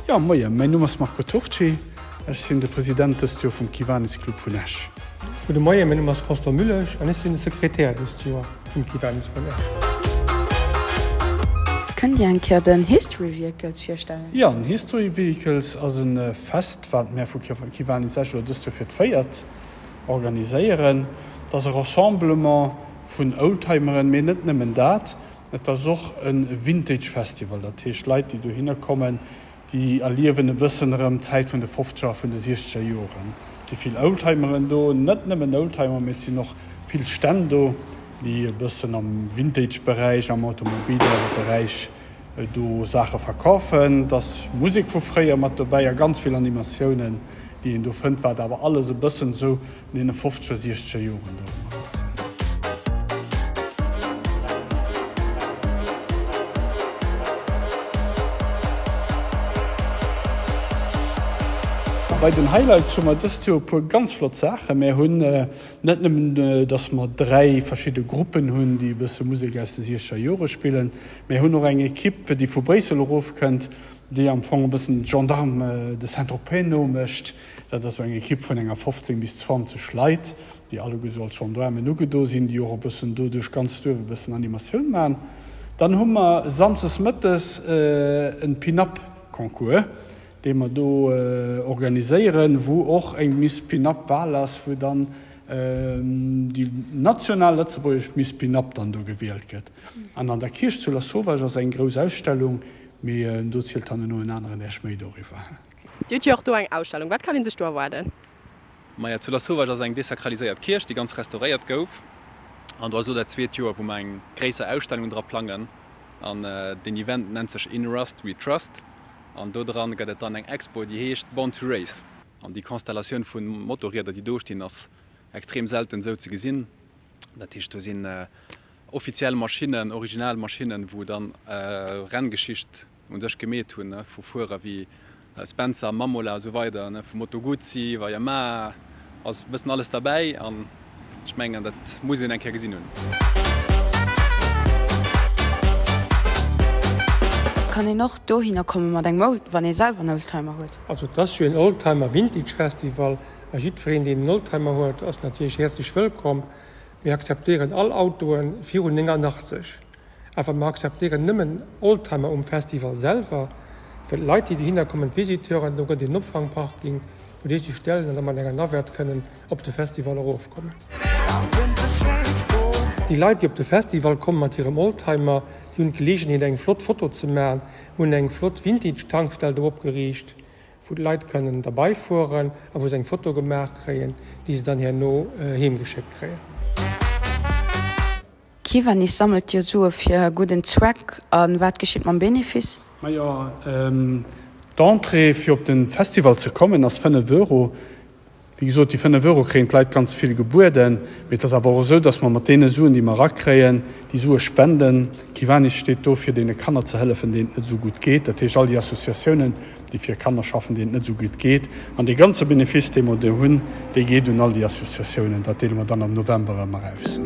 Jo, moien, mäin Numm ass Marco Turci, ech sinn de President dëst Joer vum Kiwanis Club vun Esch. Gudde Moien, mäin Numm ass Constant Müllesch an ech sinn de Sekretär dëst Joer vum Kiwanis vun Esch. Kënnt Dir eng Kéier den History Vehicles virstellen? Jo, den History Vehicles ass e Fest, wat mär vu Kiwanis Esch elo dëst Joer fir d'véiert organiséieren. Et ass e Rassemblement vun Oldtimeren, mee net nëmmen dat. Et ass och e Vintage Festival, dat heescht Leit déi dohinner kommen, déi erliewen e bëssen erëm d'Zäit vun de fofzeger a vun de siechzeger Joren. Et si vill Oldtimeren do, net nëmmen Oldtimer, mee et sinn och vill Stänn do, déi e bëssen am Vintage Beräich, am automobile Beräich do Saache verkafen. Et ass Musek vu fréier mat dobäi a ganz vill Animatiounen, déi een do fënnt, wat awer alles e bëssen esou an deene fofzeger, siechzeger Joren do ëmmer ass. Bei den Highlights hu mer dëst Joer e puer ganz flott Saachen. Mär hunn net nëmmen, dass mer 3 verschidde Gruppen hunn, déi e bësse Musek aus de siechzeger Jore spillen, mär hunn och eng Ekipp, déi vu Bréissel erofkënnt, déi am Fong e bëssen d'Gendarmes de Saint-Tropez nomécht. Dat ass esou eng Ekipp vun enger 15 bis 20 Leit, déi alleguer esou als Gendarmen ugedo sinn, déi och e bëssen do duerch d'ganz Duerf e bëssen Animatioun maachen. Dann hu mer samsdes mëttes en Pin-Up-Concours, dee mer do organiséieren, wou och eng Miss Pin-Up-Wal ass, wou dann déi national lëtzebuergesch Miss Pin-Up dann do gewielt gëtt. An an der Kierch zu Lasauvage ass eng grouss Ausstellung, mee do zielt dann elo en aneren Iech méi doriwwer. Dir hutt jo och do eng Ausstellung. Wat kann ee sech do erwaarden? Maja, zu Lasauvage ass eng desakraliséiert Kierch, déi ganz restauréiert gouf. An do ass elo dat zweet Joer, wou mer eng gréisser Ausstellung dra plangen. An deen Event nennt sech In Rust We Trust. An do dran gëtt et dann eng Expo, déi heescht Born to Race. An déi Konstellatioun vu Motorrieder, déi do stinn, ass extrem selten esou ze gesinn. Dat heescht, do sinn offiziell Maschinnen, original Maschinnen, wou dann Renngeschicht un sech gemeet hunn, vu Fuerer wéi Spencer, Mamola a sou weider, vu Moto Guzzi iwwer Yamaha, ass e bëssen alles derbäi an ech mengen dat muss een eng Kéier gesinn hunn. Kann een och dohinner komme mat engem Old, wann ee selwer en Oldtimer huet? Also et ass jo een Oldtimer Vintage Festival a jiddwereen deen en Oldtimer huet ass natierlech häerzlech wëllkomm. Mir akzeptéieren all Autoe virun 89. Awer mer akzeptéieren nëmmen Oldtimer um Festival selwer. Fir d'Leit, déi dohinner kommen, d'Visiteuren, do gëtt een Opfangparking, wou déi sech stellen an da mat enger Navette kënnen op de Festival erofkommen. Déi Leit, déi op de Festival komme mat hirem Oldtimer, déi hunn d'Geleegenheet, eng flott Foto ze maachen. Mir hunn eng flott Vintage-Tankstell do opgeriicht, wou d'Leit kënnen derbei fueren a wou se eng Foto gemaach kréien, déi se dann herno heemgeschéckt kréien. Kiwanis sammelt jo Sue fir e gudden Zweck. A wat geschitt mam Benefice? Majo, d'Entrée fir op de Festival ze kommen ass 5 Euro. Wéi gesot, déi 5 Euro kréien d'Leit ganz vill gebueden. Mee et ass awer och esou, datt mer mat deene Suen, déi mer erakréien, déi Sue spenden. Kiwanis steet do fir deene Kanner ze hëllefen, deenen et net esou gutt geet. Dat heescht all déi Associatiounen, déi fir Kanner schaffen, deenen et net esou gutt geet. An dee ganze Benefice, dee mer do hunn, dee geet un all déi Associatiounen. Dat deele mer dann am November erëm eraus.